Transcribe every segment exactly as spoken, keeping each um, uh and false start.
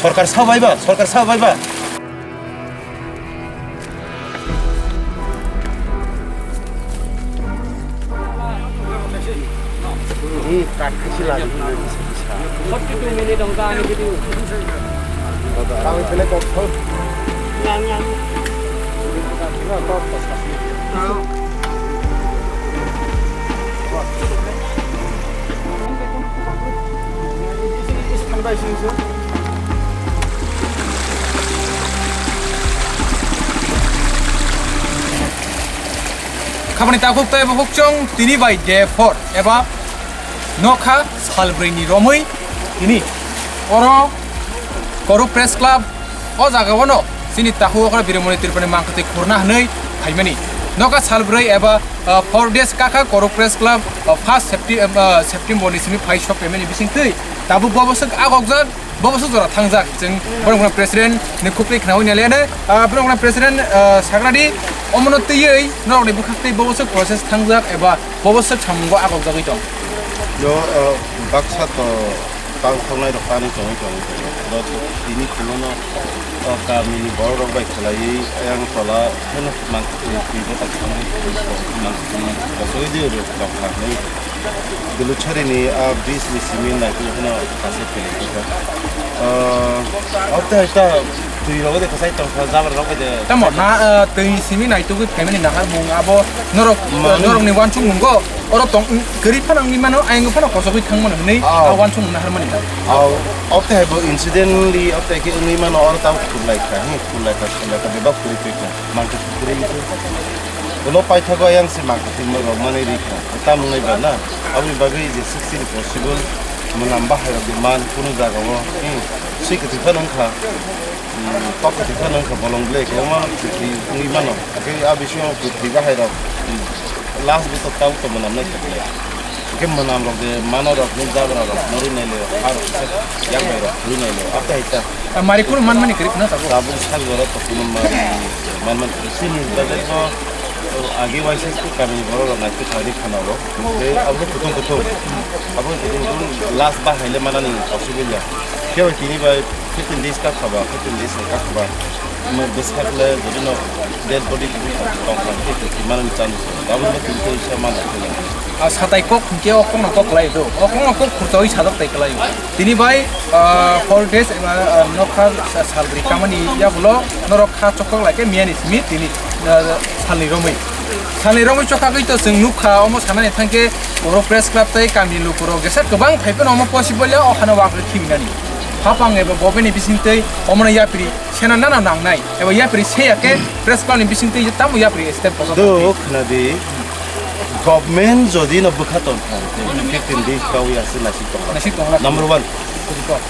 Sorkar sa bai ba, sorkar sa bai ba. Khabani takhuk tei bo hukchung tini bai day four eba nokha salbrwi ni romwi tini oro Koruk Press Club o jaga o no chini takhuk okra Biramoni Tripurani mangkwtwi khurna hwnwi phaimani. Nokha salbrwi eba, ah, four days kakha Koruk Press Club, ah, first Septi-, ah, September ni simi phai sok phaimani bisingtwi tabuk bo bwswk agokjak. Bo bwswk jora thangjak, chwng borok president ni khukri khnaui naliya nai, ah, borok president, ah, sagradi omono twiwi norokni bwkhak tei bo bwswk process thangjak eba bo bwswk samungo agokjagwi tong. Yo, ah, baksa to tang thongnai rok tani tongwi tongwi tongo. Bo tini phunukno, ah, kamini borok rok bai khwlaiwi ayang tola phano mangtwi twi bwtak thangwi mangtwi kochoi di rok rok kha hwnwi. Duluchari ni a bridge ni simi naitu hino kaisa feeling kha. Ah, ote ita twi rogo de kasai tong kha, jabar rogo de. Tamo na, ah, twi simi naitugwi family nahar mung abo norok, Mani. Norok ni wansuk mungo oro tong kwrwi phano wngwi mano ayang phano kosogwi thang mano hwnwi Ah. A wansuk mung nahar mani. Ah, ote hai bo incidentally ote ke wngwi mano oro tamo khulai kha, hi khulai kha, khulai kha, bebak khulai kha, mangkhe khulai kha. Ulo paithago ayang se mangkhe thwima rok mani ri kha. Tamo wngwi ba na? Aboni bagwi je sixteen possible mwnam bahai rok de man kunu jaga o, hmm, swi kwthwi phano wngkha, hmm, kok kwthwi phano wngkha, bolong ble kwbangma kwthwi wngwi mano. Hakhe a bisingo kwthwi bahai rok, hmm, last bwswk tamo to mwnam nai kha ble. Hakhe mwnam rok de mano rok ni jabra rok norwi nai le, ha rok se yak bai rok rwi nai le, ate hai ta. Mari kunu man mani kwrwi khna tabuk. Tabuk sal jora to kunu mari man man kwrwi. Chini bagwi bo agi waisa kami borok rok nai kwthai khana rok. Tei abo kutung kutung. Abo kutung kutung last ba haile manani possible ya. Khe bai tini bai fifteen days ka khaba, fifteen days ka khaba. Mo bwsak le jodi no dead body tong kha khe tong manani chance. Abo no tini ko isa mana ko ya. A satai kok hwnkhe o kokno kok lai do. O kokno kok khurchawi sajak tai kwlai. Tini bai, ah, four days eba, ah, nokha sa-, salbrwi kamani yagulo norok kha choktok lai khe miyani simi tini, ah, salni romwi. Salni romwi chokhagwi to chwng nukha, omo sanani thangkhe oro press club tei kamini lukurok jesa kwbang phai phano omo possible ya, o hano wakle khibinani. Hapang eba government ni bisingtwi omono yapri sena nana nangnai, eba yapri seya khe press club ni bisingtwi tamo yapri step kotor Do khnadi, government jodi no bwkha tong kha, fifteen days kawi ase nasik tong la. Nasik tong la. Number one. Report.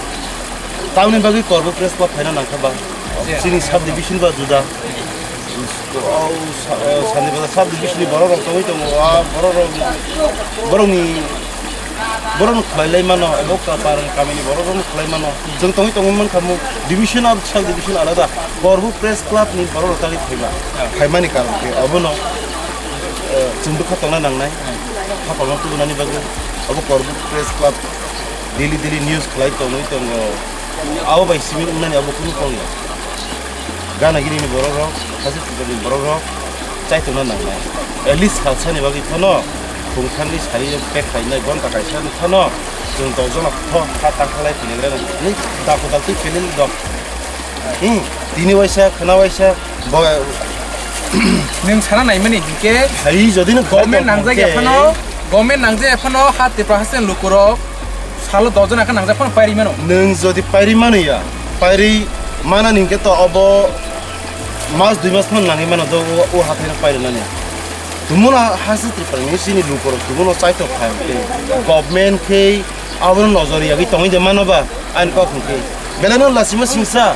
Tamni bagwi Korbo Press Club phaina nangkha ba. Yeah. Chini sub division ba juda. O, sa-, o, Sandi Bazar sub division ni borok rok tongwi tongo. A, borok rok, borok ni, borok no khlai lai mano. Ebo ka-, par-, kamini borok rok no khlai mano. Chwng tongwi tongwi mankha mo. Division of sub division alada. Korbo Press Club ni borok rok tagwi phaiba. Yeah. Phaimani karon khe obono, eh, chwng bwkha tongna nangnai. Yeah. Hakolno tubunani bagwi obo Korbo Press Club daily daily news khlai tongwi tongo. Abo bai simi wngnani abo kunu tong ya. Gana gini ni borok rok, hasi ni borok rok chai tongna nangnai. At least salsa ni bagwi phano khung thangwi sari pek khainai gonta kaisa ni phano chwng dok jona kho kha ta khalai philai rani. Ni dako dak twi philai dok. Hmm, tini waisa, khwna waisa, bo- Nwng sana naimani hinkhe hai jodi no government nangjak ya phano, government nangjak ya phano ha Tripura haste lukurok salo dok jona khe nangjak phano pairi mano. Nwng jodi pairi mano ya, pairi mana hinkhe to obo mas dui mas phano nangwi mano do o, o hathai no pairi nani. Tumuna haste Tripura ni sini lukurok tumuna chaito khai government khe abono nojor yagwi tongwi de mano ba ani kok hinkhe belai no lasima singsa.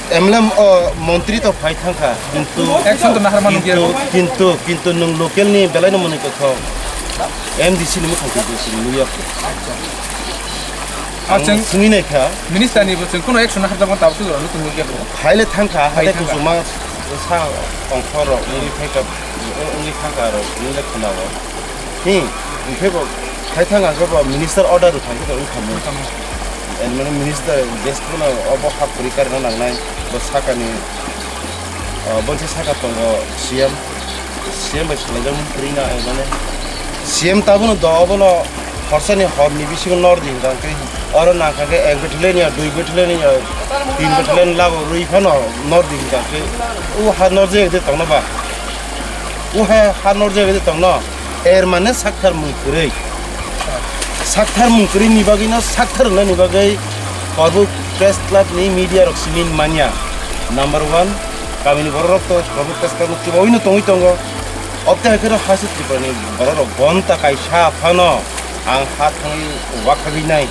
M L A o montri to phai thangkha, kintu, action to nahar manu kintu, kintu, kintu nwng local ni belai no mwnwi kwthok M D C ni mwkhang kintu sini nukya kho. Ah, ang chwng swngwi naikha. Minister ni bo chwng kuno action naharjakma tabuk sujora nukung nukya kho. Phai le thangkha, phai hatai thangkha. Kuchuma sa ongkhor rok wngwi phaikha, wngwi thangkha rok wngwi le khwnao. Hi, hwnkhe bo khai thangkha khe bo minister order rwkha khe wngkha mo. Wngkha mo. Environment Minister guest no obo ha kwrwi karina nangnai, bo sakani, ah, bonsi saka tongo C M, C M bai swlaijak mani kwrwi na, eh, mane C M tabukno do obono horsani horni bisingo nor di hwnkha khe, oro nangkha khe ek battalion ya, dui battalion ya, tin battalion lago rwi phano nor di hwnkha khe, o ha nor jagwi de tongno ba? O ha, ha nor jagwi de tongno? Er mane sakthar mung kwrwi. Sakthar mung kwrwi ni bagwi no sakthar wngnani bagwi Korbuk Press Club ni media rok simi manya. Number one, kamini borok rok to Korbuk Press Club ni kibo ino tongwi tongo. Obte hai khe haise Tripura ni borok rok gonta kaisa phano ang ha thangwi wakhagwi nai.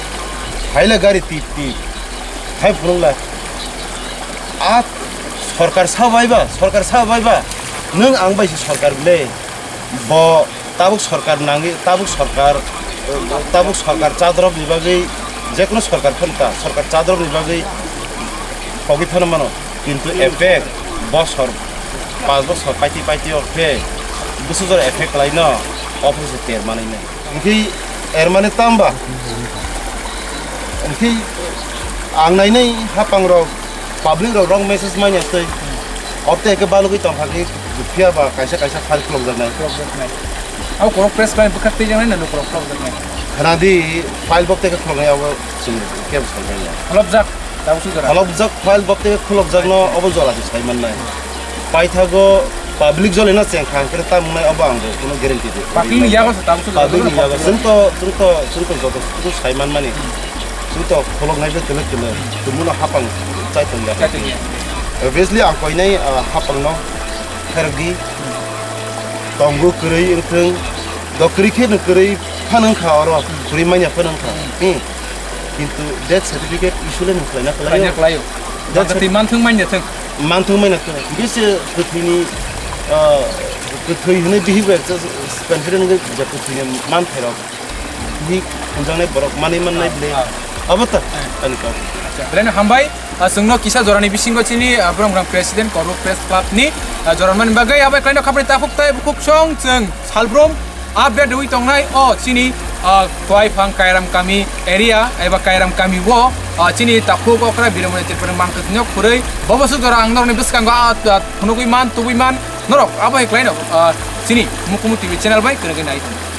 Haile gari tip tip. Hai phunukla. A sorkar sa bai ba, sorkar sa bai ba. Nwng ang bai se sorkar bile. Bo tabuk sorkar nangwi, tabuk sorkar, tabuk sorkar chadrop ni bagwi, jekunu sorkar phano ta, sorkar chadrop ni bagwi pogwi phano mano. Kintu effect bosor, panch bosor paiti paiti o khe bwswk jora effect khlai no, o phano se ter manwi nai. Hwnkhe er mane tamba? Hwnkhe ang nainai hapang rok, public rok wrong message manya twi. Obte ke balugwi tongkha khe phiya ba kaisa kaisa file khulokjaknai. Khulokjaknai. Abo korok press line bwkha twijaknai na lukurok khulokjaknai. Khwnadi file bok teke khuloknai abo chwng kebo salmanya. Khulokjak, tabuk sujora. Khulokjak file bok teke khulokjakno obo jora se sai mannai. Paithago public jolino chengkha hwnkhe tamo wngnai obo ang bo kuno guarantee de. Public ni yago se tabuk sujora. Public ni yago. Chwng to, chwng to, chwng to joto kuno sai manmani. Chwng to khuloknai je tele tele. Tumuno hapang chai tong ya. Chai tong ya. Obviously ang koinai, ah, hapangno khairokdi. Tongo kwrwi wngthwng, do kwrwi khe no kwrwi phano wngkha oro, kwrwi manya phano wngkha. Hmm. Kintu death certificate issue le no khlaina khlaio. Khlaina khlaio. Death Bakha twi certi- manthwng manya thwng. Manthwng manya thwng. Bisi kwthwini, ah, kwthwi hwnwi bihik bai confident wngwi je kwthwini manthairok. Ni hwnjaknai borok manwi mannai bwle. Ah. Abo ta? Eh. Ani kok. Acha, belai no hambai. Ah, chwngno kisa jorani bisingo chini, ah, borok rang president, Korbuk Press Club ni, ah, jorani bagwi abo khlaino khapri takhuk tai bukhuk song chwng salbrum update rwi tongnai o chini, ah, Khwaiphang Kairam Kami area eba Kairam Kami o, ah, chini takhuk okra Biramani Tripura mangkuk no khurui bobo suk jora ang norokni bwskango, ah, ah, phunugwi man, tubui man norok abo khlaino, ah, chini Mukumu T V channel bai kwrwngwi nai tongo.